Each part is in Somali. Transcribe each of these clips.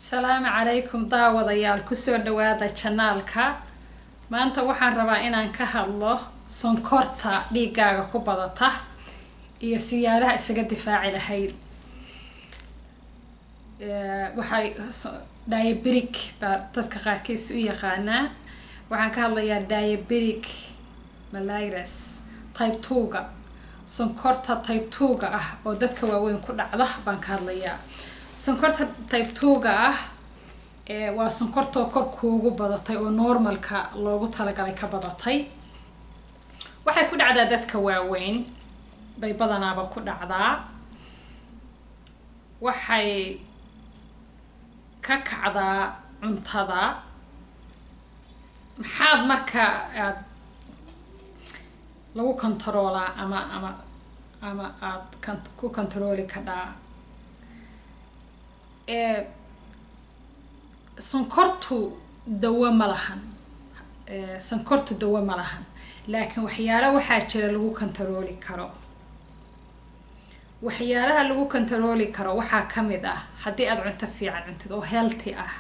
Asalaamu calaykum daawadayaal, kusoo dhawaada channelka. Maanta waxaan rabaa inaan ka hadlo sonkorta dhiigaaga ku badata iyo siyaalaha isaga difaaci lahayd. Waxay diabetic baa dadka qaarkiis u yaqaanaa. Waxaan ka hadlayaa diabetic mellitus type 2-ga, sonkorta type 2-ga ah oo dadka waaweyn ku dhacda baan ka hadlayaa. Sonkorta type 2-ga ah waa sonkortoo kor kuugu badatay oo normalka loogu talagalay ka badatay. Waxay ku dhacdaa dadka waaweyn bay badanaaba ku dhacdaa. Waxay ka kacdaa cuntada. Maxaad marka aad lagu kontaroolaa ama aad ku kontarooli kadhaa? Sonkortu dawo ma lahan, sonkortu dawo ma lahan, laakiin waxyaalo waxaa jira lagu kontarooli karo. Waxyaalaha lagu kontarooli karo waxaa kamid ah haddii aad cunto fiican cuntid oo healthy ah,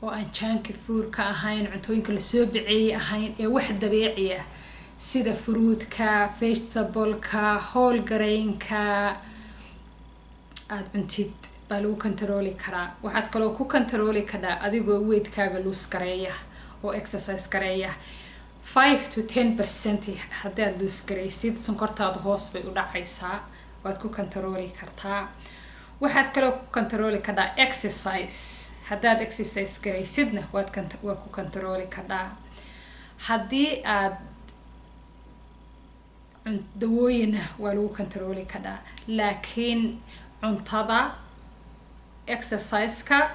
oo aan junk food ka ahayn, cuntooyinka lasoo biceeyey ahayn, ee wax dabiici ah sida fruitka, vegetableka, whole grainka aada cuntid baa lagu kontarooli karaa. Waxaad kaloo ku kontarooli kadhaa adigoo weightkaaga lose gareeya oo exercise gareeya. 5 to 10% haddaad lose garaysid, sonkortaada hoos bay u dhacaysaa, waad ku kontarooli kartaa. Waxaad kaloo ku kontarooli kadhaa exercise. Haddaad exercise garaysidna waad ku kontarooli kadhaa. Haddii aad dawooyina waa lagu kontarooli kadhaa, laakiin cuntada, exerciseka,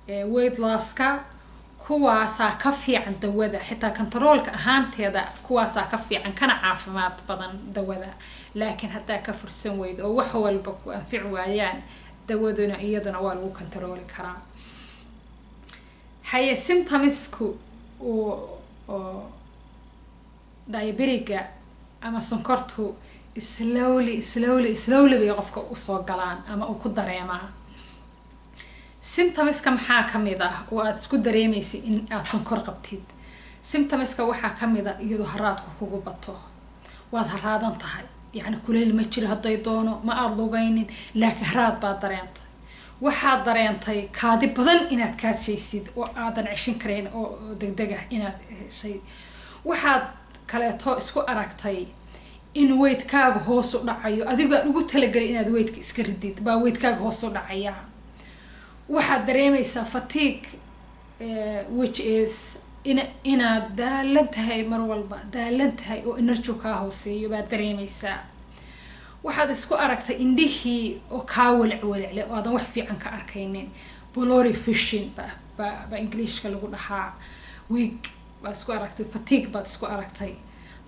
weight losska, kuwaasaa ka fiican dawada. Xitaa controolka ahaanteeda kuwaasaa ka fiican kana caafimaad badan dawada. Laakiin haddaa ka fursan weyd oo wax walba ku anfici waayaan, dawaduna iyaduna waa lagu controoli karaa. Haye, symptomsku oo diabeticga ama sonkortu slowly, slowly, slowly bay qofka usoo galaan ama uu ku dareemaa. Symptomska maxaa kamid ah oo aada isku dareemaysa in aada sonkor qabtid? Symptomska waxaa kamid ah iyadoo haraadku kugu bato. Waad haraadan tahay, yacni kuleyl ma jiro hadday doono, ma aada lugaynin, laakiin haraad baad dareentay. Waxaad dareentay kaadi badan inaad kaadshaysid oo aadan ceshin karayn oo degdeg ah inaad heshay. Waxaad kaleeto isku aragtay in weightkaaga hoos u dhacayo. Adigoo ugu talagelay inaad weightka iska ridid baa weightkaaga hoos u dhacaya. Waxaad dareemaysaa fatigue, which is inaad daalan tahay, mar walba daalan tahay oo energy kaa hooseeyo baad dareemaysaa. Waxaad isku aragtay indhihii oo kaa walic walicle oo aadan wax fiican ka arkaynin. Blurry vision ba Englishka lagu dhahaa. Weak baad isku aragtay, fatigue baad isku aragtay,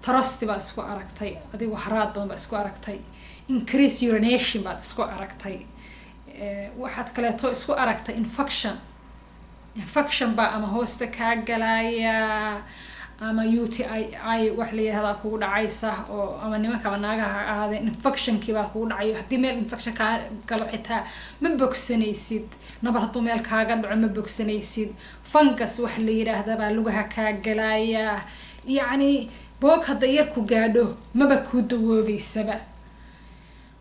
thirsty baad isku aragtay, adigoo haraad badan baad isku aragtay, increase urination baad isku aragtay. Waxaad kaleeto isku aragtay infection. Infection baa ama hoosta kaa galaya ama UTI wax la yihahdaa kugu dhacaysa, oo ama nimanka ama naagaha ha ahaadeen, infectionkii baa kugu dhacayo. Haddii meel infection kaa galo xitaa ma bogsanaysid. Nabar hadduu meel kaaga dhaco ma bogsanaysid. Fungus wax la yidhaahda baa lugaha kaa galaya. Yacni boog hadda yar ku gaadho maba kuu dawoobeysaba.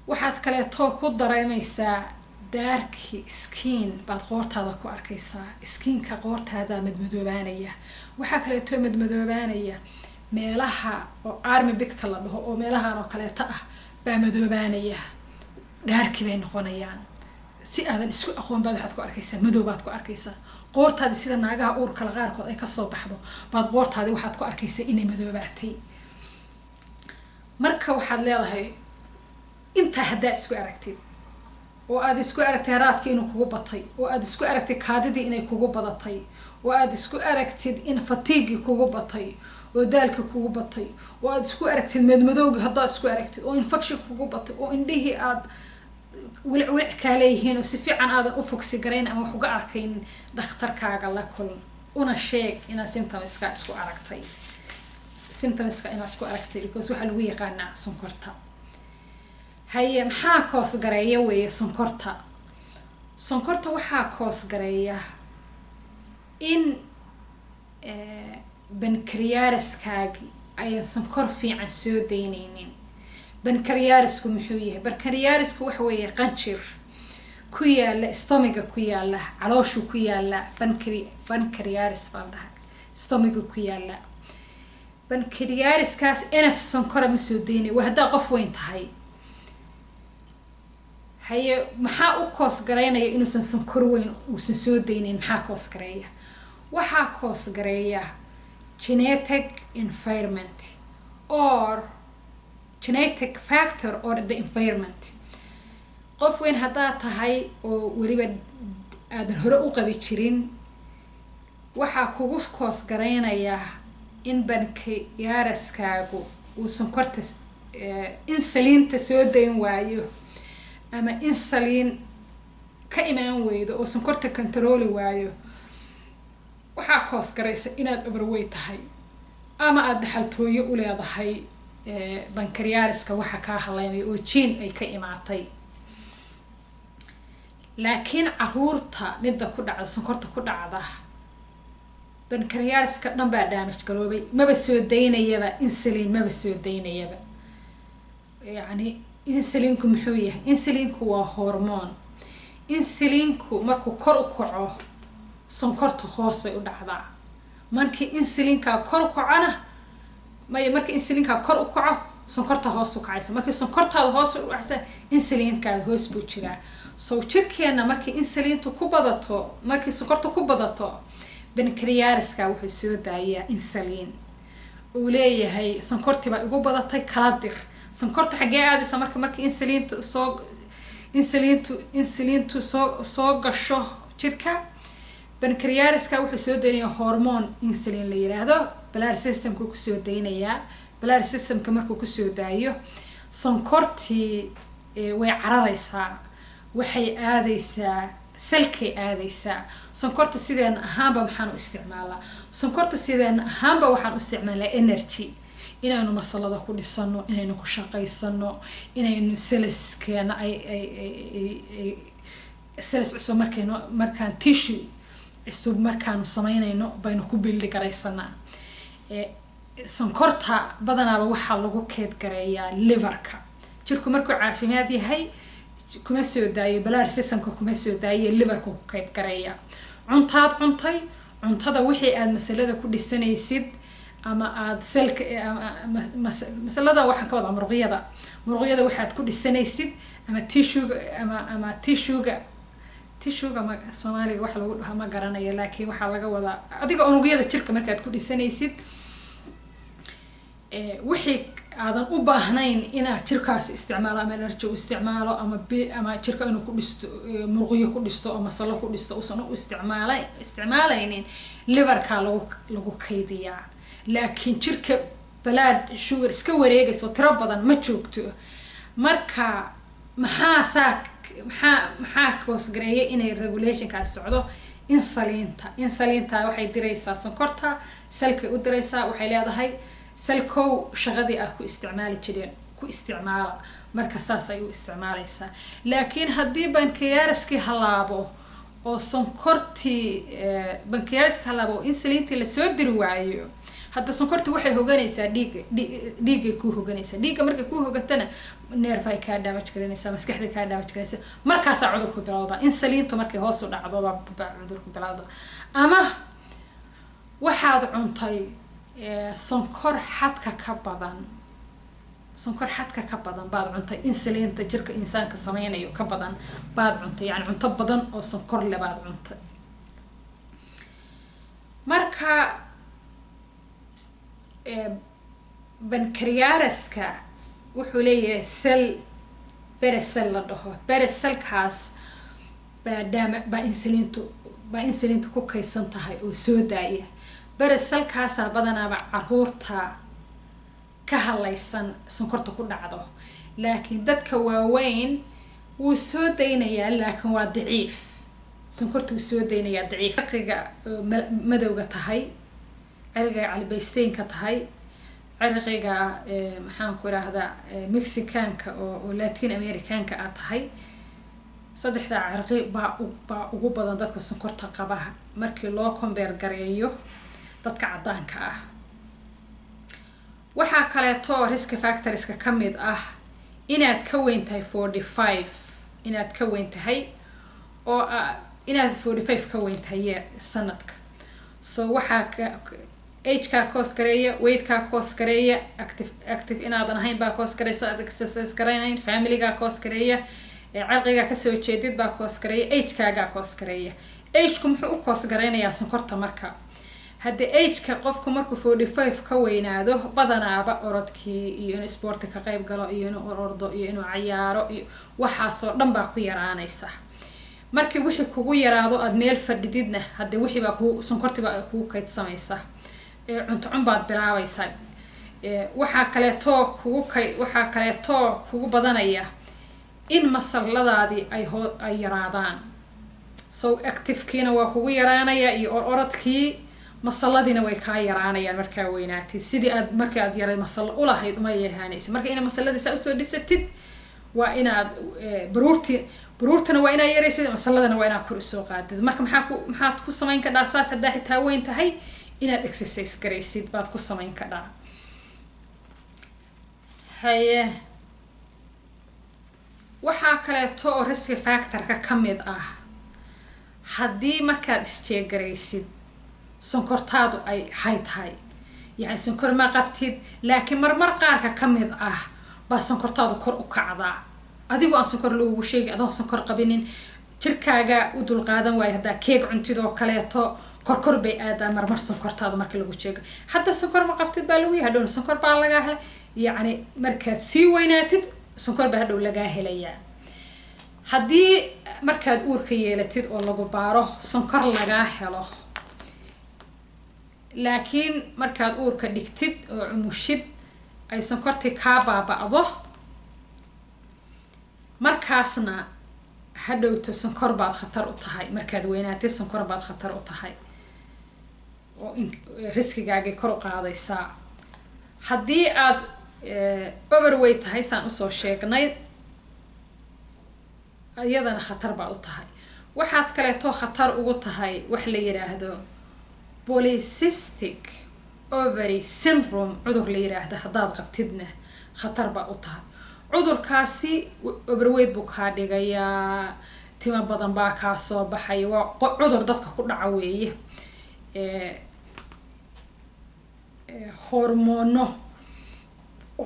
Waxaad kaleeto ku dareemaysaa dark skin baad qoortaada ku arkaysaa. Skinka qoortaada madmadoobaanaya. Waxaa kaleeto madmadoobaanaya meelaha oo armpitka la dhaho, oo meelahan oo kaleeto ah baa madoobaanaya, dark bay noqonayaan. Si aadan isku aqoon baad waxaad ku arkaysaa madow baad ku arkaysaa qoortaadi. Sida naagaha uurkala qaarkood ay kasoo baxdo baad qoortaadi waxaad ku arkaysaa inay madoobaatay. Marka waxaad leedahay, intaa haddaa isku aragtid, oo aad isku aragtay haraadkii inuu kugu batay, oo aad isku aragtid kaadidii inay kugu badatay, oo aad isku aragtid in fatiguegii kugu batay oo daalkii kugu batay, oo aad isku aragtid madmadowgii, haddaad isku aragtid oo infection kugu batay, oo indhihii aad wilic wilic kaa leeyihiin oo si fiican aadan u focus garayn ama wax uga arkaynin, dhakhtarkaaga la kulan una sheeg inaad symptomska isku aragtay, symptomska inaad isku aragtay, because waxaa lagu yaqaanaa sonkorta. Haye, maxaa cause gareeya weeye sonkorta? Sonkorta waxaa cause gareeya in pancreaskaagi ayan sonkor fiican soo daynaynin. Pancreasku muxuu yahay? Pancreasku waxa weeye qanjir ku yaala stomachga, ku yaala calooshu ku yaala. Pancreas baa la dhahaa, stomachga ku yaala. Pancreaskaas enough sonkora ma soo daynay. Waa haddaa qof weyn tahay. Haye, maxaa u cause garaynaya inuusan sonkor weyn uusan soo daynayn? Maxaa cause gareeya? Waxaa cause gareeya genetic environment or genetic factor or the environment. Qof weyn haddaad tahay oo weliba aadan hore u qabi jirin, waxaa kugu cause garaynaya in pancreaskaagu uu sonkorta, insulinta soo dayn waayo ama insulin ka imaan weydo oo sonkorta controli waayo. Waxaa cause garaysa inaad overweight tahay ama aada dhaxaltooyo u leedahay pancreaska waxa kaa haleynaya oo gene ay ka imaatay. Laakiin caruurta midda ku dhacda, sonkorta ku dhacda, pancreaska dhan baa damage garoobay, maba soo daynayaba insulin, maba soo daynayaba. Yacni insulinku muxuu yahay? Insulinku waa hormone. Insulinku markuu kor u kaco, sonkorta hoos bay u dhacdaa. Markii insulinkaa kor u kacona, maya, markii insulinkaa kor u kaco, sonkorta hoos u kacaysa. Markii sonkortaada hoos u dhacaysa, insulinkaada hoos buu jiraa. So jirkeena markii insulintu ku badato, markii sonkorta ku badato, pancreaska wuxuu soo daayaa insulin uu leeyahay sonkortii baa igu badatay, kala dir. Sonkorta xaggee aadaysa? Marka markii insulinta soo insulintu insulintu soo gasho jirka, pancreaska wuxuu soo daynayaa hormone insulin la yiraahdo, blood systemka kusoo daynayaa. Blood systemka markuu kusoo daayo, sonkortii way cararaysaa, waxay aadaysaa cellkay aadaysaa. Sonkorta sideen ahaanba maxaan u isticmaalaa? Sonkorta sideen ahaanba waxaan u isticmaalaa energy, inaynu masalada ku dhisano, inaynu ku shaqaysano, inaynu cellskeena ay cells cusub markaynu, markaan tissue cusub markaanu sameynayno baynu ku build garaysanaa. Sonkorta badanaaba waxaa lagu keed gareeyaa liverka. Jirku markuu caafimaad yahay kuma soo daayo blood systemka, kuma soo daayo, liverka ku keyd gareeya. Cuntaad cuntay, cuntada wixii aad masalada ku dhisanaysid ama aad cellka, masalada waxaan ka wadaa muruqyada, muruqyada waxaad ku dhisanaysid ama tissuega ama tissuega ma Soomaaliga wax lagu dhaha ma garanayo, laakiin waxaa laga wadaa adiga unugyada jirka markaad ku dhisanaysid, wixii aadan u baahnayn inaad jirkaas isticmaalo ama energy u isticmaalo ama b ama jirka inuu ku dhisto muruqyo ku dhisto oo masalo ku dhisto uusan u isticmaalaynin, liverka lagu kaydiyaa. Laakiin jirka blood sugar iska wareegayso tiro badan ma joogto. Marka maxaa saa maxaa cause gareeya inay regulationkaas socdo? Insulinta. Insulinta waxay diraysaa sonkorta, cellkay u diraysaa, waxay leedahay cellkow shaqadii aad ku isticmaali jireen ku isticmaala. Marka saas ay u isticmaalaysaa. Laakiin haddii pancreaskii halaabo oo sonkortii pancreaska halaabo oo insulintii lasoo diri waayo, hadda sonkortii waxay hoganaysaa dhiigga, dhiiggay kuu hoganaysaa. Dhiigga markay kuu hogatana, nerve ay kaa damage garinaysaa, maskaxda kaa damage garinaysaa. Markaasaa cudurku bilowda. Insulintu markay hoos u dhacdo baa cudurku bilowda. Ama waxaad cuntay sonkor xadka ka badan, sonkor xadka ka badan baad cuntay, insulinta jirka insaanka sameynayo ka badan baad cuntay, yani cunto badan oo sonkor le baad cuntay. Marka pancreaska wuxuu leeyahay cell, beta cell la dhaho. Beta cellkaas baa daama baa insulintu ku kaydsan tahay oo soo daaya. Beta cellkaasaa badanaaba caruurta ka halaysan sonkorta ku dhacdo, laakiin dadka waaweyn wuu soo daynayaa, laakiin waa daciif. Sonkorta wuu soo daynayaa daciif. Cirqiga madowga tahay, cirqiga calibaysteynka tahay, cirqiga maxaan ku irahdaa, Mexicanka oo Latin Americanka aad tahay. Saddexdaa cirqi baa ugu badan dadka sonkorta qaba markii loo compare gareeyo dadka caddaanka ah. Waxaa kaleeto risk factorska ka mid ah inaad ka weyn tahay 45, inaad ka weyn tahay oo inaad 45 ka weyn tahay sanadka. So waxaa ka agekaa cause gareeya, weightkaa cause gareeya, active inaadan ahayn baa cause gareyso, aad exercise garaynayn, familygaa cause gareeya, cirqigaa kasoo jeedid baa cause gareeya, agekaagaa cause gareeya. Ageku muxuu u cause gareynayaa sonkorta? Marka haddii ageka qofku markuu 45 ka weynaado, badanaaba orodkii iyo inuu isboorti ka qayb galo iyo inuu orordo iyo inuu cayaaro iyo waxaasoo dhan baa ku yaraanaysa. Markii wixii kugu yaraado, aada meel fadhididna, haddii wixii baa ku sonkortii baa kugu kaydsamaysa, cunto cun baad bilaabaysaa. Waxaa kaleetoo kugu badanaya in masaladaadii ay hoo ay yaraadaan. So activekiina waa kugu yaraanaya iyo orodkii, masaladiina way kaa yaraanayaan markaa weynaatid. Sidii aad markii aad yaray masalo ulahayd uma yeehaanaysa. Marka inaad masaladii saa usoo dhisatid waa inaad baruurtana waa inaad yaraysid, masaladana waa inaad kor usoo qaadid. Marka maxaad ku samayn kadhaa saas haddaa xitaa weyn tahay? Inaad exercise garaysid baad ku samayn kadhaa. Haye, waxaa kaleeto oo risk factorka ka mid ah haddii markaad is check garaysid sonkortaadu ay high tahay, yacni sonkor ma qabtid, laakiin marmar qaarka ka mid ah baa sonkortaadu kor u kacdaa, adigoo aan sonkor lagugu sheegay, adoon sonkor qabinin, jirkaaga u dulqaadan waayo. Haddaa keeg cuntid oo kaleeto, korkor bay aadaa marmar sonkortaadu marka lagu sheego. Hadda sonkor ma qabtid baa lagu yahay, hadhowna sonkor baa lagaa helay. Yacni markaad sii weynaatid, sonkor baa hadhow lagaa helayaa. Haddii markaad uurka yeelatid oo lagu baaro sonkor lagaa helo, laakiin markaad uurka dhigtid oo cumushid ay sonkortii kaa baaba'do, markaasna hadhowto sonkor baad khatar u tahay. Markaad weynaatid sonkor baad khatar u tahay oo riskigaagay kor u qaadaysaa. Haddii aad overweight tahay, saan usoo sheegnay, iyadana khatar baad u tahay. Waxaad kaleeto khatar ugu tahay wax la yiraahdo polycystic ovary syndrome, cudur la yiraahdo haddaad qabtidna khatar baa u tahay. Cudurkaasi overweight buu kaa dhigayaa, timo badan baa kaa soo baxay. Waa cudur dadka ku dhaca weeye.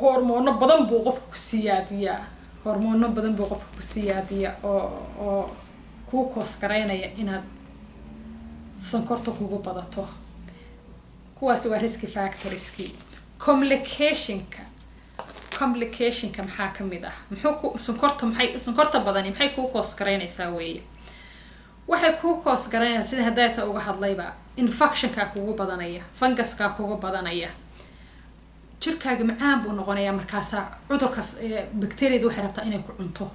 Hormoono badan buu qofka ku siyaadiyaa, hormoono badan buu qofka ku siyaadiyaa oo kuu cause garaynaya inaad sonkorta kugu badato. Kuwaasi waa risk factorski. Complicationka maxaa kamid ah? Muxuu ku sonkorta maxay sonkorta badani maxay kuu cause garaynaysaa weeye? Waxay kuu cause garaynaysaa, sida hadayta uga hadlayba, infectionkaa kugu badanaya, funguskaa kugu badanaya, jirkaaga macaan buu noqonayaa. Markaasaa cudurkaas bacteriada waxay rabtaa inay ku cunto.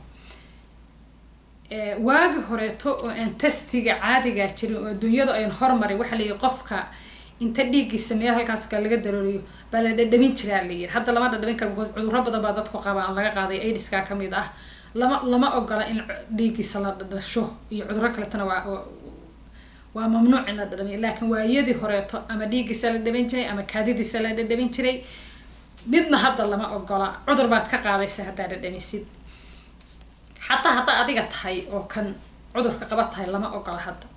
Waagi horeeto oo aan testiga caadigaa jirin oo adduunyadu ayan hormarin, waxaa la yihi qofka inta dhiiggiisa meel halkaas kale laga darooriyo baa la dhadhamin jiraa la yihi. Hadda lama dhadhamin karo because cudurro badan baa dadku qabaan laga qaaday, AIDSka kamid ah. Lama ogola in dhiiggiisa la dhadhasho iyo cudurro kaletana waa mamnuuc in la dhadhamiyo. Laakiin waayadii horeeto ama dhiiggiisa la dhadhamin jiray ama kaadidiisa la dhadhamin jiray. Midna hadda lama ogola, cudur baad ka qaadaysa haddaa dhadhamisid. Xataa haddaa adiga tahay oo kan cudurka qaba tahay, lama ogola hadda.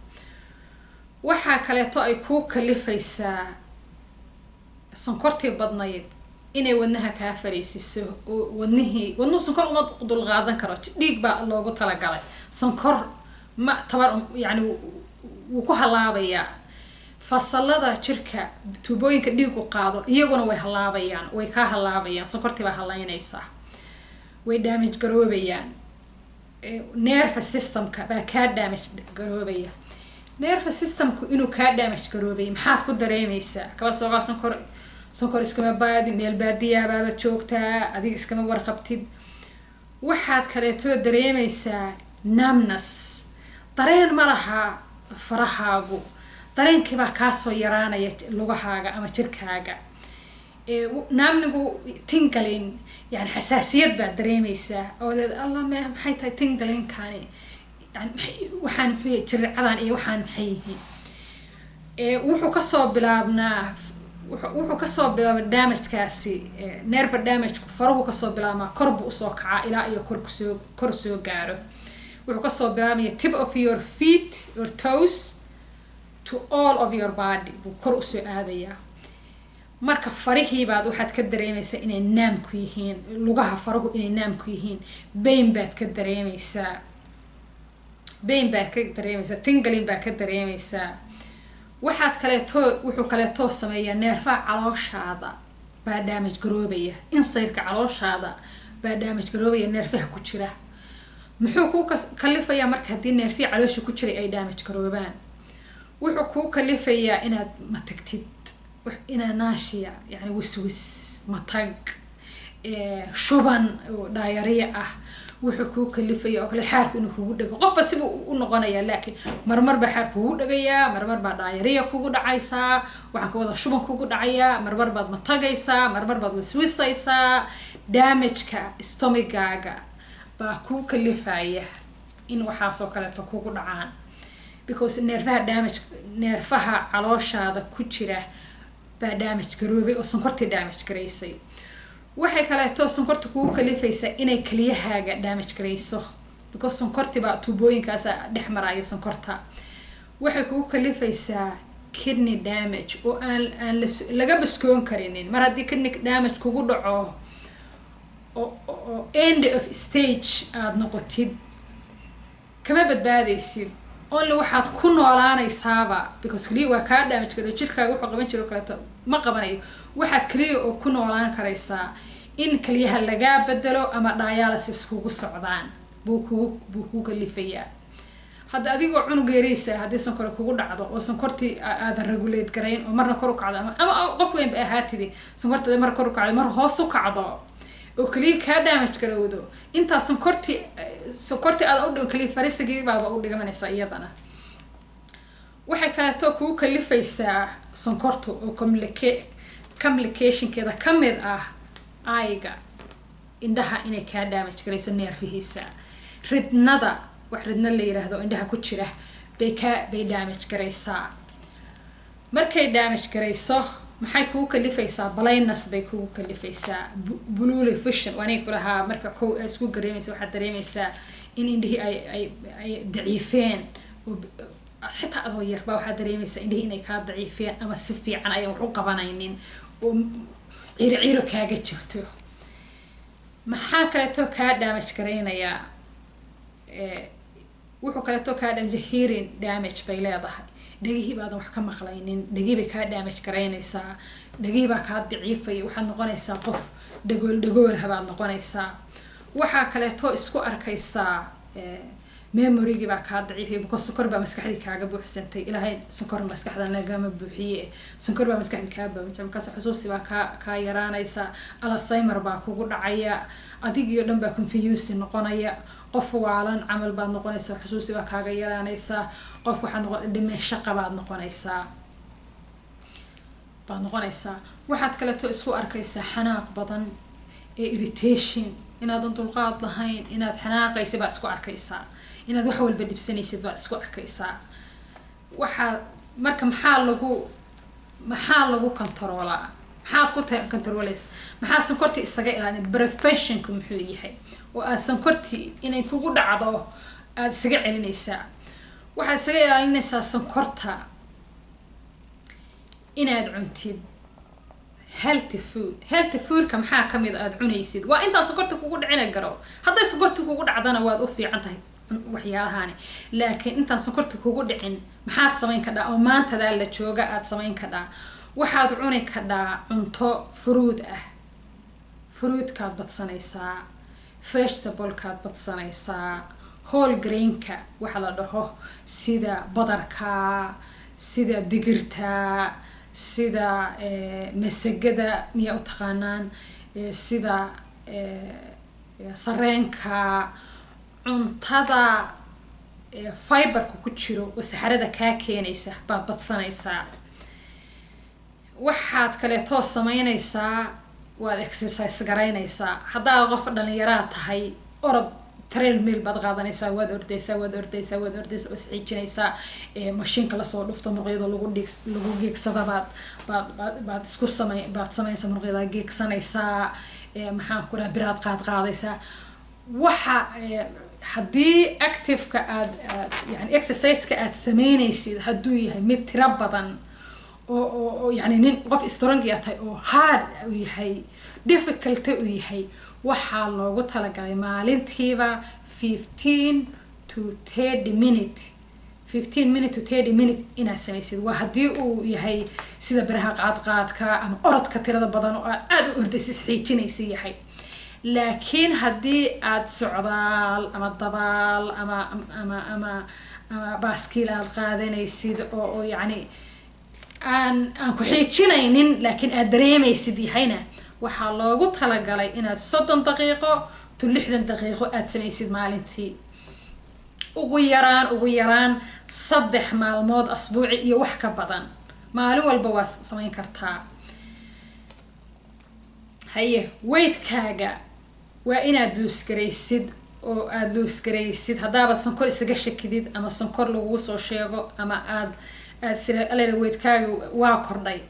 Waxaa kaleeto ay kuu kalifaysaa sonkortii badnayd inay wadnaha kaa fariisiso oo wadnuhu sonkor uma dulqaadan karo. Dhiig baa loogu talagalay, sonkor ma tabar, yani wuu ku halaabayaa. Fasalada jirka, tuubooyinka dhiigu qaado, iyaguna way halaabayaan, way kaa halaabayaan. Sonkortii baa halaynaysaa, way damage garoobayaan. Nerve systemka baa kaa damage garoobaya. Nerve systemku inuu kaa damage garoobaya maxaad ku dareemeysaa? Kaba soo qaad sonkor iskama baadi, meel baadiyaabaaba joogtaa, adiga iskama warqabtid. Waxaad kaleetoo dareemeysaa numbness, dareen ma laha farahaagu, dareenkiibaa kaasoo yaraanaya lugahaaga ama jirkaaga. Numbnigu tingling, yani xasaasiyad baad dareemeysaa oo leed, "Allah, me maxay tahay tinglingkani?" Yani waxaan muxuu yahay jirricadan iyo waxaan maxay yihiin? Wuxuu kasoo bilaabnaa, wuxuu kasoo bilaabaa damagekaasi, nerve damageku farahu kasoo bilaabmaa, kor buu usoo kacaa ilaa iyo kor kusoo kor soo gaaro. Wuxuu kasoo bilaabmaya tip of your feet or toes to all of your body buu kor usoo aadayaa. Marka farihiibaad waxaad ka dareemaysaa inay numb ku yihiin, lugaha farahu inay numb ku yihiin. Pain baad ka dareemaysaa, pain baad ka dareemaysaa, tingling baad ka dareemaysaa. Waxaad kaleeto, wuxuu kaleetoo sameeyaa neerfaha calooshaada baa damage garoobaya, insideka calooshaada baa damage garoobaya, neerfaha ku jira. Muxuu kuu kalifayaa marka haddii neerfihii caloosha ku jiray ay damage garoobaan? Wuxuu kuu kalifayaa inaad matagtid, inaad nausea, yani wiswis, matag, shuban oo diarrhea ah. Wuxuu kuu kalifaya oo kale xaarku inuu kugu dhego. Qofba sibuu u noqonayaa, laakiin marmar baa xaar kugu dhagayaa, marmar baa diarrhea kugu dhacaysaa, waxaan ka wada shuban kugu dhacayaa, marmar baad matagaysaa, marmar baad wiswisaysaa. Damageka stomachgaaga baa kuu kalifaya in waxaasoo kaleeto kugu dhacaan, because neerfaha damage, neerfaha calooshaada ku jira baa damage garoobay oo sonkortii damage garaysay. Waxay kaleeto sonkorta kugu kalifaysaa inay keliyahaaga damage garayso, because sonkortibaa tuubooyinkaasa dhex maraya sonkorta. Waxay kugu kalifaysaa kidney damage oo aan laga baskoon karinin. Mar haddii kidney damage kugu dhaco oo end of stage aada noqotid, kama badbaadaysid. Only waxaad ku noolaanaysaaba, because keliya waa kaa damage garo, jirkaaga wuxuu qaban jiro kaleeto ma qabanayo. Waxaad keliya oo ku noolaan karaysaa in keliyaha lagaa bedelo ama dialysis kugu socdaan buu kugu kalifayaa. Hadda adigoo cunug yaraysa, haddii sonkore kugu dhacdo oo sonkortii aadan regulate garayn oo marna kor u kacdo, ama qof weyn ba ahaatidi, sonkortada mar kor u kacdo, mar hoos u kacdo, oo keliya kaa damage garowdo, intaa sonkortii aadan u dhiman, keliya farisigii baaba u dhiganaysaa iyadana. Waxay kaleeto kugu kalifaysaa sonkortu oo complicationkeeda kamid ah eyega, indhaha inay kaa damage garayso neerfihiisa. Retinada, wax retina la yiraahdo indhaha ku jira, bay damage garaysaa. Markay damage garayso, maxay kugu kalifaysaa? Blindness bay kugu kalifaysaa, blurry vision. Waanay kulahaa marka kow isku gareemaysa, waxaad dareemaysaa in indhihii ay daciifeen, oo xitaa adoo yar baa waxaad dareemaysaa indhihii inay kaa daciifeen ama si fiican ayan wax u qabanaynin oo ciro ciro kaaga jirto. Maxaa kaleeto kaa damage garaynayaa? Wuxuu kaleeto kaa damage, hearing damage bay leedahay. Dhegihii baadan wax ka maqlaynin, dhegihii bay kaa damage garaynaysaa, dhegihii baa kaa daciifaya, waxaad noqonaysaa qof dhagool dhagoolha baad noqonaysaa. Waxaa kaleeto isku arkaysaa memorygii baa kaa daciifaya, because sonkor baa maskaxdii kaaga buuxsantay. Ilaahay sonkor maskaxda nagama buuxiye. Sonkor baa maskaxdii kaa buuxsantay, markaas xusuusi baa kaa yaraanaysa, Alzheimer baa kugu dhacaya, adigii oo dhan baa confuse noqonaya, qof waalan camal baad noqonaysaa, xusuusi baa kaaga yaraanaysaa, qof waxaad noqon dementia baad noqonaysaa. Waxaad kaleeto isku arkaysaa xanaaq badan ee irritation, inaadan dulqaad lahayn, inaad xanaaqaysa baad isku arkaysaa, inaad wax walba dhibsanaysid baad isku arkaysaa. Waxaa marka maxaa lagu controlaa? Maxaad ku controleysa? Maxaa sonkorta isaga ilaalin? Preventionku muxuu yahay oo aad sonkortii inay kugu dhacdo aada isaga celinaysaa? Waxaad isaga ilaalinaysaa sonkorta inaad cuntid healthy food. Healthy foodka maxaa kamid aada cunaysid? Waa intaan sonkorta kugu dhicina garo. Hadday sonkorta kugu dhacdana waad u fiican tahay waxyaalahani, laakiin intaan sonkorta kugu dhicin maxaad samayn kadhaa oo maantadaa la jooga aada samayn kadhaa? Waxaad cuni kadhaa cunto fruit ah. Fruitkaad badsanaysaa, vegetablekaad badsanaysaa, whole grainka waxa la dhaho, sida badarka, sida digirta, sida masagada miyaa u taqaanaan, sida sareenka, cuntada fiberka ku jiro oo saxarada kaa keenaysa baad badsanaysaa. Waxaad kaleetoo sameynaysaa, waad exercise garaynaysaa. Haddaad qof dhalinyaraa tahay, orod. Treadmill baad qaadanaysaa, waad ordaysaa, waad ordaysaa, waad ordaysaa, waa isxiijinaysaa. Mashiinka lasoo dhufto, muruqyada lagu dhig, lagu geegsada baad isku samay, baad sameynaysaa, muruqyada geegsanaysaa. Maxaan ku dhaha, biraad qaad qaadaysaa. Waxa haddii activeka aad yani exerciseka aad sameynaysid hadduu yahay mid tiro badan oo yani nin qof strong aad tahay oo hard uu yahay, difficulty uu yahay, waxaa loogu talagalay maalintiiba 15 to 30 minute, 15 minute to 30 minute inaad samaysid. Waa haddii uu yahay sida biraha qaadqaadka ama orodka tirada badan oo aad aada u ordaysa, isxiijinaysa yahay. Laakiin haddii aad socdaal ama dabaal ama baaskiil aad qaadanaysid oo yacni aan ku xiijinaynin laakiin aad dareemaysid yahayna, waxaa loogu talagalay inaad 30 daqiiqo to 60 daqiiqo aad samaysid maalintii, ugu yaraan 3 maalmood asbuuci iyo wax ka badan. Maalin walba waa samayn kartaa. Haye, weightkaaga waa inaad lose garaysid oo aada lose garaysid. Haddaabaad sonkor isaga shakidid ama sonkor lagugu soo sheego ama aad sira alela weightkaaga waa kordhay,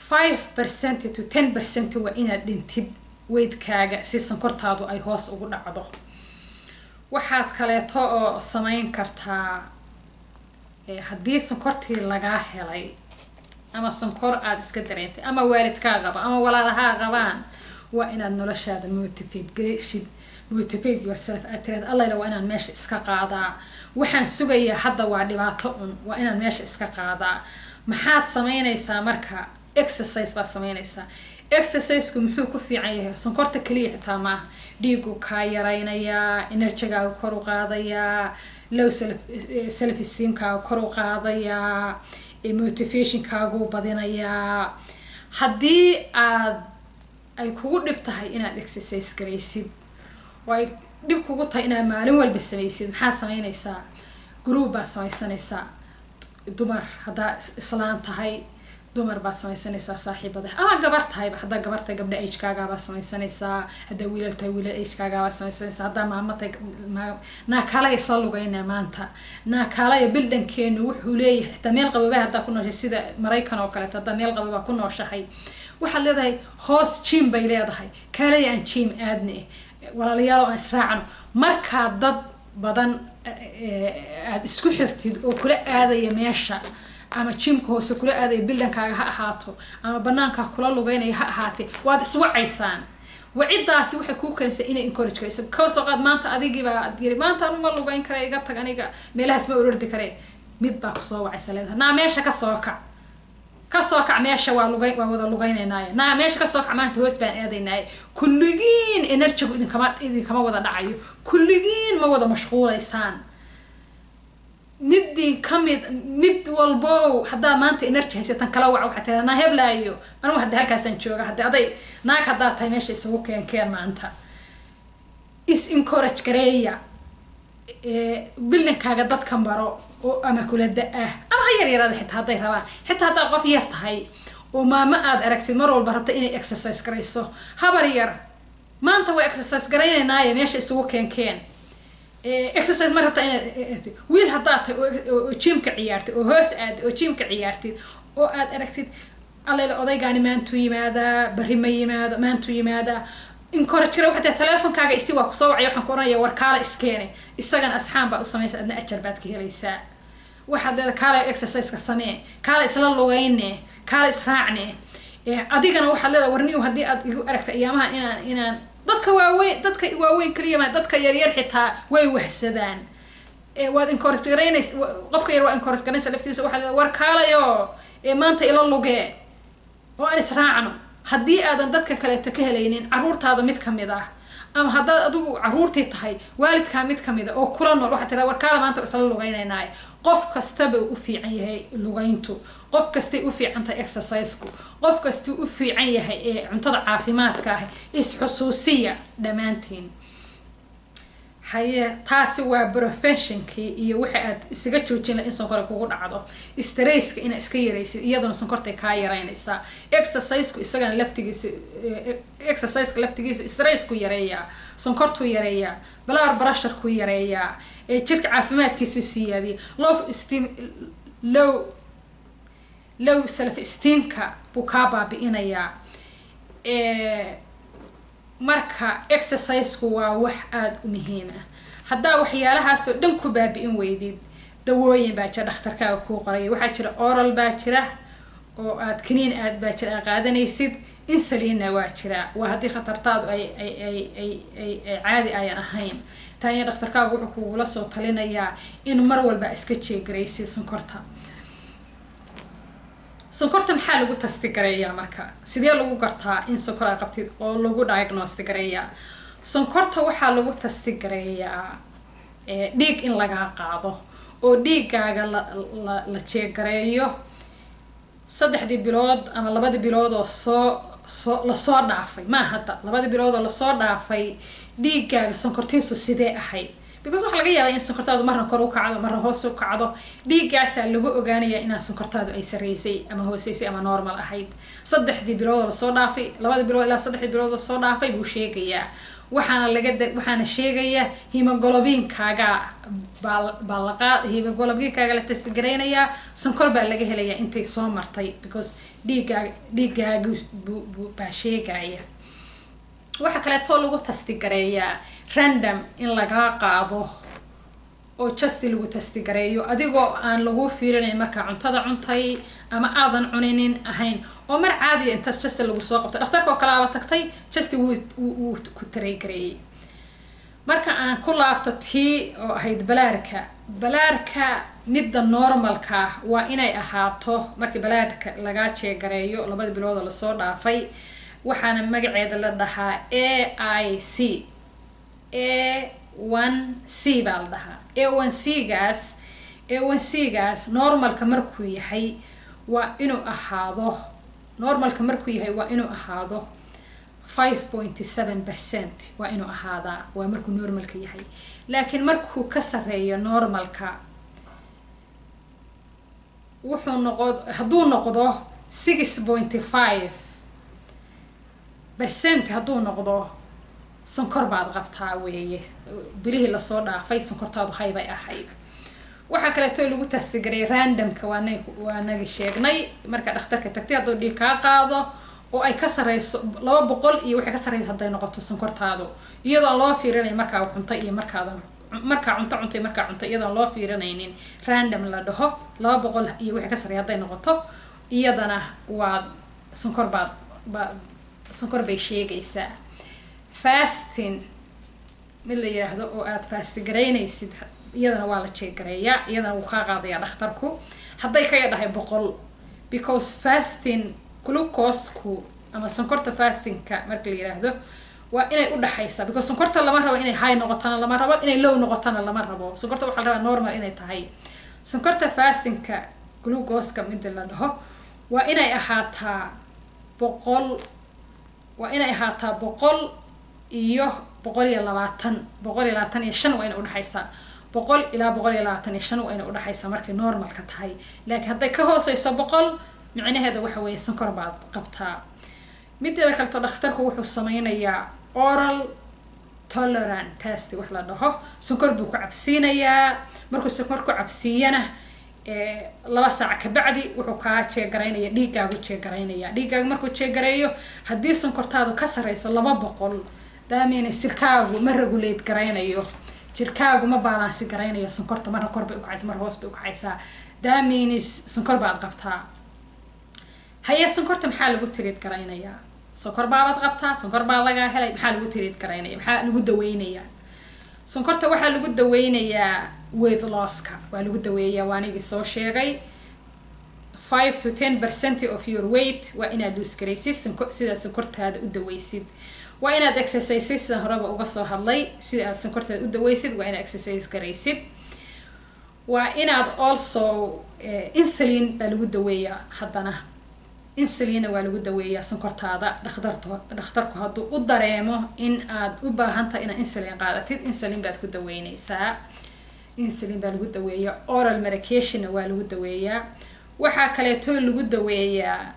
5% to 10% waa inaad dhintid weightkaaga si sonkortaadu ay hoos ugu dhacdo. Waxaad kaleeto oo samayn kartaa, haddii sonkortii lagaa helay ama sonkor aada iska dareentay ama waalidkaa qaba ama walaalahaa qabaan, waa inaad noloshaada motivate gareshid, motivate yourself, aad tiraad, "Allayla, waa inaan meesha iska qaadaa. Waxaan sugayaa hadda waa dhibaato un, waa inaan meesha iska qaadaa." Maxaad sameynaysaa marka? Exercise baad sameynaysaa. Exerciseku muxuu ku fiican yahay? Sonkorta keliya xitaa maaha. Dhiigu kaa yaraynayaa, energygaaga kor u qaadayaa, low self esteemkaaga kor u qaadayaa, motivationkaagu badinayaa. Haddii aad ay kugu dhib tahay inaad exercise garaysid oo ay dhib kugu tahay inaad maalin walba samaysid, maxaad sameynaysaa? Group baad samaysanaysaa. Dumar haddaa islaan tahay, dumar baad samaysanaysaa saaxiibada, ama gabar tahayba, haddaa gabar tahay, gabdha agekaagaa baad samaysanaysaa. Haddaa wiilal tahay, wiilal agekaagaa baad samaysanaysaa. Haddaa maamo tahay, naa kaalaya isla lugaynaa maanta, naa kaalaya. Buildingkeenu wuxuu leeyahay xitaa meel qaboobaha haddaa ku nooshahay, sida Maraykan oo kaleeto, haddaa meel qaboobaa ku nooshahay, waxaad leedahay hoos gym bay leedahay, kaalaya aan gym aadne, walaalayaal, oo aan israacno. Markaa dad badan aada isku xirtid oo kula aadaya meesha, ama gymka hoose kula aadaya buildingkaaga ha ahaato ama banaanka kula lugeynaya ha ahaatee, waad iswacaysaan. Wacidaasi waxay kuu kalaysaa inay encourage karayso. Kaba soo qaad maanta adigiibaa yiri, "Maanta anu ma lugeyn kare, iga tag, aniga meelahaas ma orordi kare." Mid baa kusoo wacaysa, leedahay, "Naa meesha kasoo kac, kasoo kac meesha, waa lugay, waa wada lugaynaynaaye. Naa meesha kasoo kac, maanta hoos baan aadaynaaye." Kulligiin energygu idinkama wada dhacayo, kulligiin ma wada mashquulaysaan. Midin kamid, mid walbow haddaa maanta energy haysatan, kala wac. Waxaa tiraa, "Naa heblaayo, anugu hadda halkaasaan jooga, hadda aday naag haddaa tahay, meesha isugu keenkeen maanta." Is encourage gareeya. Buildingkaaga dadka maro oo ama kula da-ah ama ha yar yaraada xitaa hadday rabaan. Xitaa haddaa qof yar tahay oo maamo aad aragtid mar walba rabta inay exercise garayso, "Habar yar, maanta way exercise garaynaynaaye, meesha isugu keenkeen, exercise ma rabta inaad?" Wiil haddaa tahay oo gymka ciyaartay oo hoos aaday oo gymka ciyaartid oo aad aragtid, "Allele, odaygaani maantuu yimaadaa, berri ma yimaado, maantuu yimaadaa," encourage kara. Waxaa tahay, "Teleefonkaaga isi, waa kusoo wacaya, waxaan ku oranaya, war kaala iskeene." Isagana asxaan baa u samaysa, adna ajar baad ka helaysaa. Waxaad leedahay, "Kaala exerciseka samee, kaala isla lugayne, kaala israacne." Adigana waxaad leedahay, "Warniyow, haddii aad igu aragta ayaamahan inaan dadka waaweyn kaliya ma, dadka yaryar xitaa way wahsadaan." Waad encourage garaynaysa qofka yar, waa encourage garaynaysa laftiisa. Waxaad leedahay, "War kaalayo, maanta ila lugee oo aan israacno." Haddii aadan dadka kaleeto ka helaynin, caruurtaada mid kamid ah, ama haddaad adigu caruurtii tahay, waalidkaa mid kamid a oo kula nool, waxaa tiraa, "War kaala, maanta isla lugaynaynaaye." Qof kastaba u fiican yahay lugayntu, qof kastay u fiican tahay exerciseku, qof kastuu u fiican yahay ee cuntada caafimaadka ah. Is-xusuusiya dhammaantiin. Haye, taasi waa preventionkii iyo waxa aad isaga joojin laha in sonkor kugu dhacdo. Stresska inaad iska yaraysid, iyaduna sonkortay kaa yaraynaysaa. Exerciseku isagana laftigiisa, exerciseka laftigiisa stressku yareeyaa, sonkortuu yareeyaa, blood pressureku yareeyaa, jirka caafimaadkiisu siyaadiya, low esteem, low self esteemka buu kaa baabi'inayaa. Marka exerciseku waa wax aada u muhiim ah. Haddaa waxyaalahaasoo dhan ku baabi'in weydid, dawooyin baa jira dhakhtarkaaga kuu qoraya. Waxaa jira oral baa jira oo aad kaniin aad baa jira aad qaadanaysid. Insulinna waa jira, waa haddii khatartaadu ay caadi ayan ahayn. Taniya dhakhtarkaagu wuxuu kugula soo talinayaa in mar walba iska checkgaraysid sonkorta. Sonkorta maxaa lagu testgareeyaa? Marka sidee lagu gartaa in sonkor aa qabtid oo lagu diagnose gareeyaa? Sonkorta waxaa lagu testgareeyaa dhiig in lagaa qaado oo dhiiggaaga la checkgareeyo 3dii bilood ama 2dii bilood oo soo lasoo dhaafay. Ma hadda 2dii bilood oo lasoo dhaafay dhiiggaaga sonkortiisu sidee ahayd? Because waxaa laga yaabaa in sonkortaadu marna kor u kacdo, marna hoos u kacdo. Dhiiggaasaa lagu ogaanaya inaa sonkortaadu ay sarreysay ama hooseysay ama normal ahayd 3dii bilood oo lasoo dhaafay, 2dii bilood ilaa 3dii bilood lasoo dhaafay buu sheegayaa. Waxaana sheegaya hemoglobinkaaga baa laqaa hemoglobinkaaga la testgaraynayaa. Sonkor baa laga helayaa intay soo martay, because dhiiggaaga baa sheegaya. Waxaa kaleetoo lagu testgareeyaa random in lagaa qaado oo just lagu testgareeyo adigoo aan lagu fiirinayn markaa cuntada cuntay ama aadan cuninin ahayn, oo mar caadiya intaas just lagu soo qabto dhakhtarka oo kale aaba tagtay, just wuu ku taregareeyey. Marka aan ku laabto tii oo ahayd bloodka. Bloodka midda normalka ah waa inay ahaato markii bloodka lagaa checkgareeyo 2da bilood oo lasoo dhaafay. Waxaana magaceeda la dhahaa A I C, A1C baa la dhahaa. A1C gaas, A1C gaas normalka markuu yahay waa inuu ahaado, normalka markuu yahay waa inuu ahaado 5.7% waa inuu ahaadaa, waa markuu normalka yahay. Laakiin markuu ka sareeyo normalka, wuxuu noqo hadduu noqdo 6.5%, hadduu noqdo, sonkor baad qabtaa weeye. Bilihii lasoo dhaafay sonkortaadu hay bay ahayd. Waxaa kaleeto lagu testgaray randomka, waa nagi sheegnay. Marka dhakhtarka tagtay, hadduu dhiig kaa qaado oo ay ka sareyso 200 iyo waxay ka sareysa hadday noqoto sonkortaadu, iyadoo aan loo fiirinay markaa cunto iyo markaadan markaa cunto cuntay, markaa cunto iyadoon loo fiirinaynin, random la dhaho, 200 iyo wixii ka sarreeya hadday noqoto, iyadana waa sonkor baad ba sonkor bay sheegaysaa. Fasting mid la yiraahdo oo aad fast garaynaysid, iyadana waa la checkgareeyaa, iyadana wuu kaa qaadayaa dhakhtarku hadday ka yadhahay 100, because fasting glucoseku ama sonkorta fastingka marka la yiraahdo waa inay udhaxaysaa, because sonkorta lama rabo inay high noqotona, lama rabo inay low noqotona, lama rabo. Sonkorta waxaa la rabaa normal inay tahay. Sonkorta fastingka glucoseka mida la dhaho waa inay ahaataa 100, waa inay ahaataa 100 iyo 120, 125 waa inay udhexaysaa. 100 ilaa 125 waa inay udhexaysaa markay normalka tahay. Laakiin hadday ka hooseyso 100, micnaheeda waxa weeye sonkor baad qabtaa. Mideeda kaleto, dhakhtarku wuxuu sameynayaa oral tolerant test wax la dhaho. Sonkor buu ku cabsiinayaa. Markuu sonkor ku cabsiiyana, 2 saac kabacdi wuxuu kaa checkgaraynaya dhiiggaagu, checkgaraynaya dhiiggaagu. Markuu checkgareeyo, haddii sonkortaadu ka sareyso 200, daamina jirkaagu ma regulate garaynayo, jirkaagu ma balance garaynayo sonkorta. Marna kor bay ukacaysa, mar hoos bay ukacaysaa. Daaminis sonkor baad qabtaa. Haye, sonkorta maxaa lagu treat garaynayaa? Sonkor baabaad qabtaa, sonkor baa lagaa helay, maxaa lagu treat garaynaya? Maxaa lagu daweynayaa sonkorta? Waxaa lagu daweynayaa weight losska waa lagu daweeyaa. Waa anigii soo sheegay, 5 to 10% of your weight waa inaad lose garaysid sidaad sonkortaada u daweysid. Waa inaad exercise, sidaan horeba uga soo hadlay. Sida aad sonkortaada u daweysid waa inaad exercise garaysid. Waa inaad also insulin baa lagu daweeyaa. Haddana Insulinna waa lagu daweeyaa sonkortaada. Dhakhtarku hadduu u dareemo in aad u baahan tahay inaad insulin qaadatid, insulin baad ku daweyneysaa. Insulin baa lagu daweeyaa, oral medicationna waa lagu daweeyaa. Waxaa kaleeto lagu daweeyaa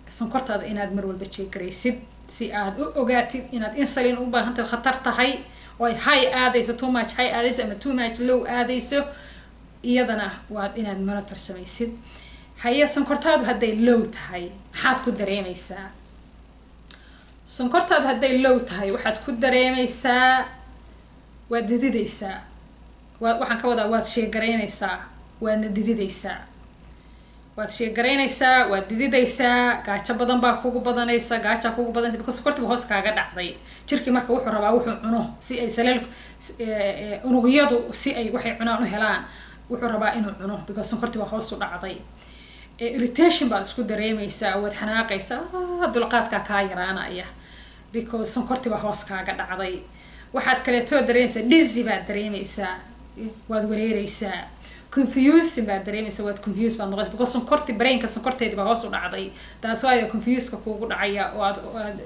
sonkortaada inaad mar walba jeegaraysid, si aad u ogaatid inaad insulin u baahan tahay, khatar tahay oo ay high aadayso, too much high aadayso ama too much low aadayso. Iyadana waad inaad monitor samaysid. Haye, sonkortaadu hadday low tahay, maxaad ku dareemeysaa? Sonkortaadu hadday low tahay, waxaad ku dareemeysaa waad didideysaa. Waa waxaan ka wadaa, waad sheegaraynaysaa, waadna didideysaa. Waad sheegaraynaysaa, waad dididaysaa, gaajo badan baa kugu badanaysa, gaajaa kugu badanaysa, because sokortiba hoos kaaga dhacday. Jirkii marka wuxuu rabaa wuxuu cuno si ay saleel unugyadu si ay waxay cunaan u helaan. Wuxuu rabaa inuu cuno because sonkortii baa hoos u dhacday. Irritation baad isku dareemeysaa, waad xanaaqaysaa, dulqaadkaa kaa yaraanaya because sonkortii baa hoos kaaga dhacday. Waxaad kaleetoo dareemaysaa dizzy baad dareemeysaa, waad wareereysaa. Confusing baad dareemaysaa, waad confuse baad noqonaysa because sonkorti brainka sonkorteedi baa hoos u dhacday. Taas waayo confuseka kuugu dhacaya oo aad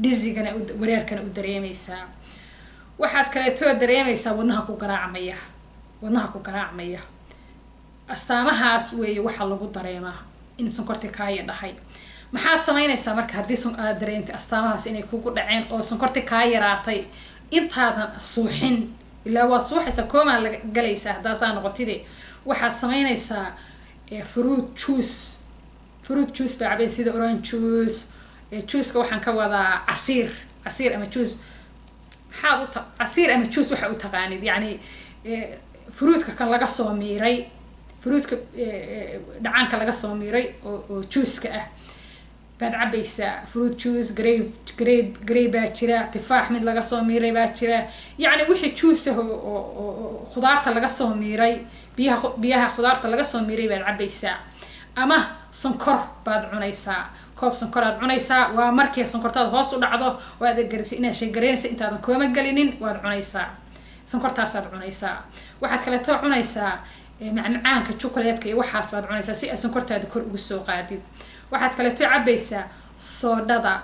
dizzygana, wareerkana u dareemeysaa. Waxaad kaleetoo dareemeysaa wadnaha ku garaacmaya, wadnaha ku garaacmaya. Astaamahaas weeye waxaa lagu dareemaa in sonkorti kaaya dhahay. Maxaad samaynaysaa marka haddii aad dareentay astaamahaas inay kugu dhaceen oo sonkorti kaa yaraatay? Intaadan suuxin, ilaa waa suuxaysa, coma laga galaysaa haddaasaa noqotide, waxaad samaynaysaa fruit juice. Fruit juice baa cabay, sida orange juice. Juiceka waxaan ka wadaa casiir, casiir ama juice. Maxaad u ta casiir ama juice waxa u taqaanid, yacni fruitka kan laga soo miiray, fruitka dhacaanka laga soo miiray oo juiceka ah baad cabaysaa. Fruit juice, grape baa jira, tifaax mid laga soo miiray baa jira. Yacni wixii juice ah oo khudaarta laga soo miiray, biyaha khudaarta laga soo miiray baad cabaysaa, ama sonkor baad cunaysaa. Koob sonkor aad cunaysaa waa markii sonkortaada hoos u dhacdo oo aad garatay inaad sheegaraynaysa. Intaadan coma gelinin waad cunaysaa, sonkortaasaad cunaysaa. Waxaad kaleeto cunaysaa macmacaanka, chocolatka iyo waxaas baad cunaysaa si aad sonkortaada kor ugu soo qaadid. Waxaad kaleeto cabaysaa soodhada,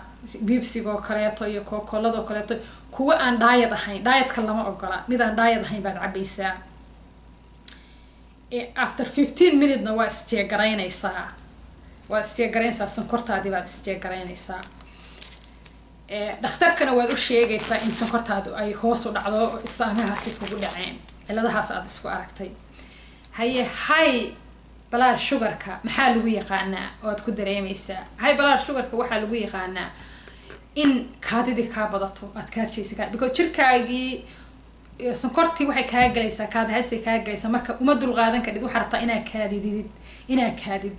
Pepsiga oo kaleeto iyo Coca-Colada oo kaleeto, kuwa aan diet ahayn. Dietka lama ogola, mid aan diet ahayn baad cabaysaa. After 15 minutena waa isjeegaraynaysaa, waad isjeegaraynaysaa, sonkortaadii baad isjeegaraynaysaa. Dhakhtarkana waad u sheegaysaa in sonkortaadu ay hoos u dhacdo, istaamahaasi kugu dhaceen, ciladahaas aad isku aragtay. Haye, high blood sugarka maxaa lagu yaqaanaa oo aad ku dareemeysaa? High blood sugarka waxaa lagu yaqaanaa in kaadidii kaa badato, aad kaadshaysa, because jirkaagii sonkortii waxay kaa galaysaa, kaadi haystay kaa galaysaa. Marka uma dulqaadan kadhid, waxaa rabtaa inaad kaadidid, inaad kaadid.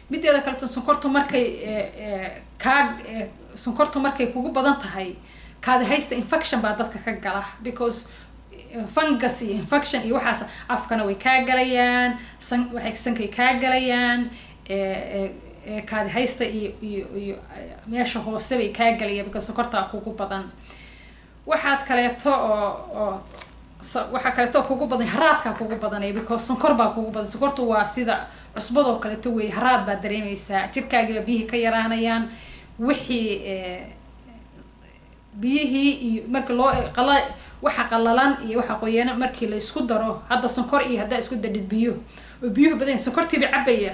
Mideeda kaleto, sonkortu markay kugu badan tahay, kaadi haysta infection baa dadka ka gala, because fungus iyo infection iyo waxaas afkana way kaa galayaan, san waxay sankay kaa galayaan, kaadi haysta iyo meesha hoose bay kaa galayaan, because sonkortaa kugu badan. Waxaad kaleeto oo waxaa kaleeto kugu badan, haraadkaa kugu badanaya, because sonkor baa kugu badan. Sonkortu waa sida cusbadoo kaleeto wey. Haraad baad dareemeysaa, jirkaagiiba biyihii ka yaraanayaan. Wixii biyihii iyo marka loo qala, waxa qalalan iyo waxa qoyana markii la isku daro, hadda sonkor iyo haddaa isku dadhid biyo oo biyuhu badan, sonkortiiba cabaya,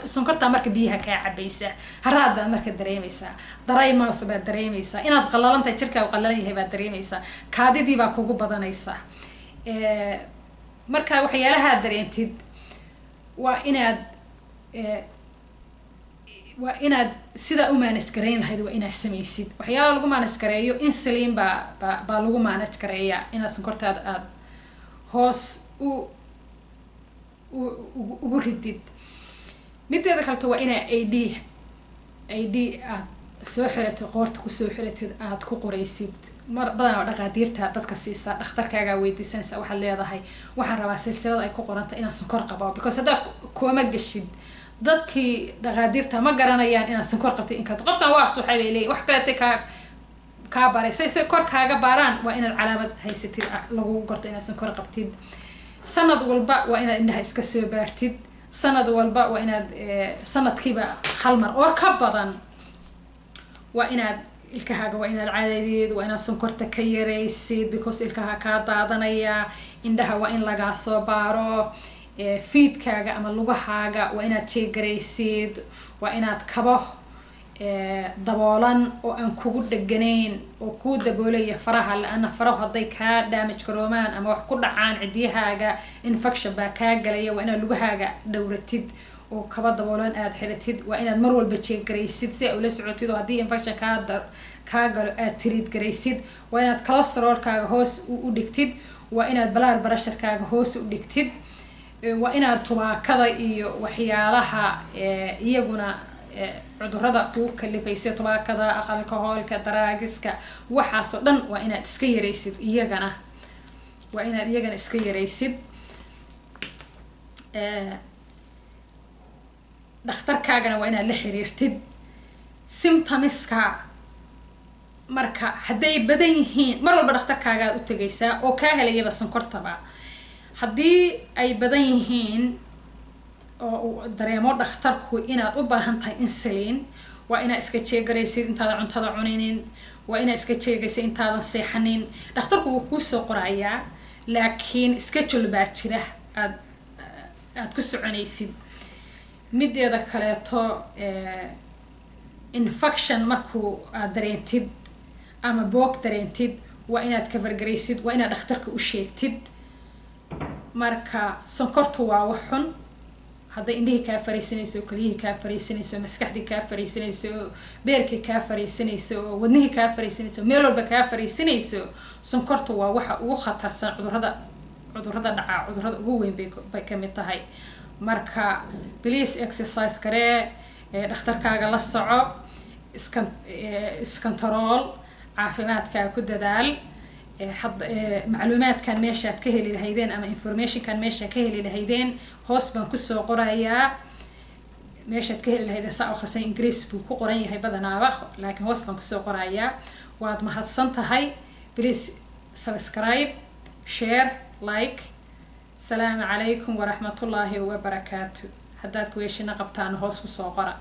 sonkortaa marka biyaha kaa cabaysa. Haraad baad marka dareemeysaa, dry mouth baad dareemeysaa, inaad qalalan tahay, jirkaagu qalalan yahay baad dareemeysaa, kaadidii baa kugu badanaysa. Marka waxyaalahaa dareentid, waa inaad sidaa u manage garayn lahayd, waa inaad samaysid. Waxyaalaha lagu manage gareeyo, insulin baa lagu manage gareeyaa inaad sonkortaada aada hoos u ugu ridid. Mideeda kaleto, waa inaa ID aad soo xiratid, qoorta kusoo xiratid, aada ku qoraysid. Mar badanaa dhaqaadiirta dadka siisa, dhakhtarkaagaa weydiisanaysa. Waxaad leedahay, waxaan rabaa silsilada ay ku qoranta inaan sonkor qabo, because haddaa coma gashid, dadkii dhaqaadiirta ma garanayaan inaad sonkor qabtid. In karto qofkan waa suuxay bay leeyihin, wax kaleetay kaa baray. Say kor kaaga baaraan, waa inaad calaamad haysatid lagugu garto inaad sonkor qabtid. Sanad walba waa inaad indhaha iska soo baartid. Sanad walba waa inaad sanadkiiba hal mar oo ka badan. Waa inaad ilkahaaga, waa inaad cadadeed, waa inaad sonkorta ka yaraysid, because ilkaha kaa daadanaya. Indhaha waa in lagaa soo baaro. Feetkaaga ama lugahaaga waa inaad checkgaraysid. Waa inaad kabo daboolan oo aan kugu dheganayn oo kuu daboolaya faraha, la-ana farahu hadday kaa damage garoomaan ama wax ku dhacaan cidiyahaaga, infection baa kaa galaya. Waa inaad lugahaaga dhowratid oo kaba daboolan aada xiratid. Waa inaad mar walba checkgaraysid si ay ula socotid, oo haddii infection kaa galo aad treat garaysid. Waa inaad cholesterolkaaga hoos u dhigtid. Waa inaad blood pressurekaaga hoos u dhigtid. Waa inaad tubaakada iyo waxyaalaha iyaguna cudurada kuu kalifaysa, tubaakada, alcoholka, drugska, waxaasoo dhan waa inaad iska yaraysid iyagana, waa inaad iyagana iska yaraysid. Dhakhtarkaagana waa inaad la xiriirtid. Symptomska marka hadday badan yihiin, mar walba dhakhtarkaagaad u tegaysaa oo kaa helayaba sonkortaba. Haddii ay badan yihiin oo uu dareemo dhakhtarku inaad u baahan tahay insulin, waa inaad iska checkgaraysid intaadan cuntada cuninin, waa inaad iska checkgaysid intaadan seexanin. Dhakhtarku wuu kuusoo qorayaa, laakiin schedule baa jira aad ku soconaysid. Mideeda kaleeto, infection markuu aad dareentid ama boog dareentid, waa inaad covergaraysid, waa inaad dhakhtarka u sheegtid. Marka sonkortu waa wax xun. Hadday indhihii kaa fariisanayso, oo keliyihii kaa fariisanayso, maskaxdii kaa fariisanayso, oo beerkii kaa fariisanayso, oo wadnihii kaa fariisanayso, meel walba kaa fariisanayso, sonkortu waa waxa ugu khatarsan cudurrada dhacaa, cudurrada ugu weyn bay kamid tahay. Marka please exercise garee, dhakhtarkaaga la soco, iscontrol, caafimaadkaaga ku dadaal. Hadda macluumaadkan meeshaad ka heli lahaydeen ama informationkan meesha ka heli lahaydeen, hoos baan kusoo qorayaa meeshaad ka heli lahaydeen. Saa akhrisan, Ingiriis buu ku qoran yahay badanaaba, laakiin hoos baan kusoo qorayaa. Waad mahadsan tahay. Please subscribe, share, like. Salaamu calaykum waraxmatullaahi wabarakaatu. Haddaad kuweeshina qabtaan, hoos kusoo qora.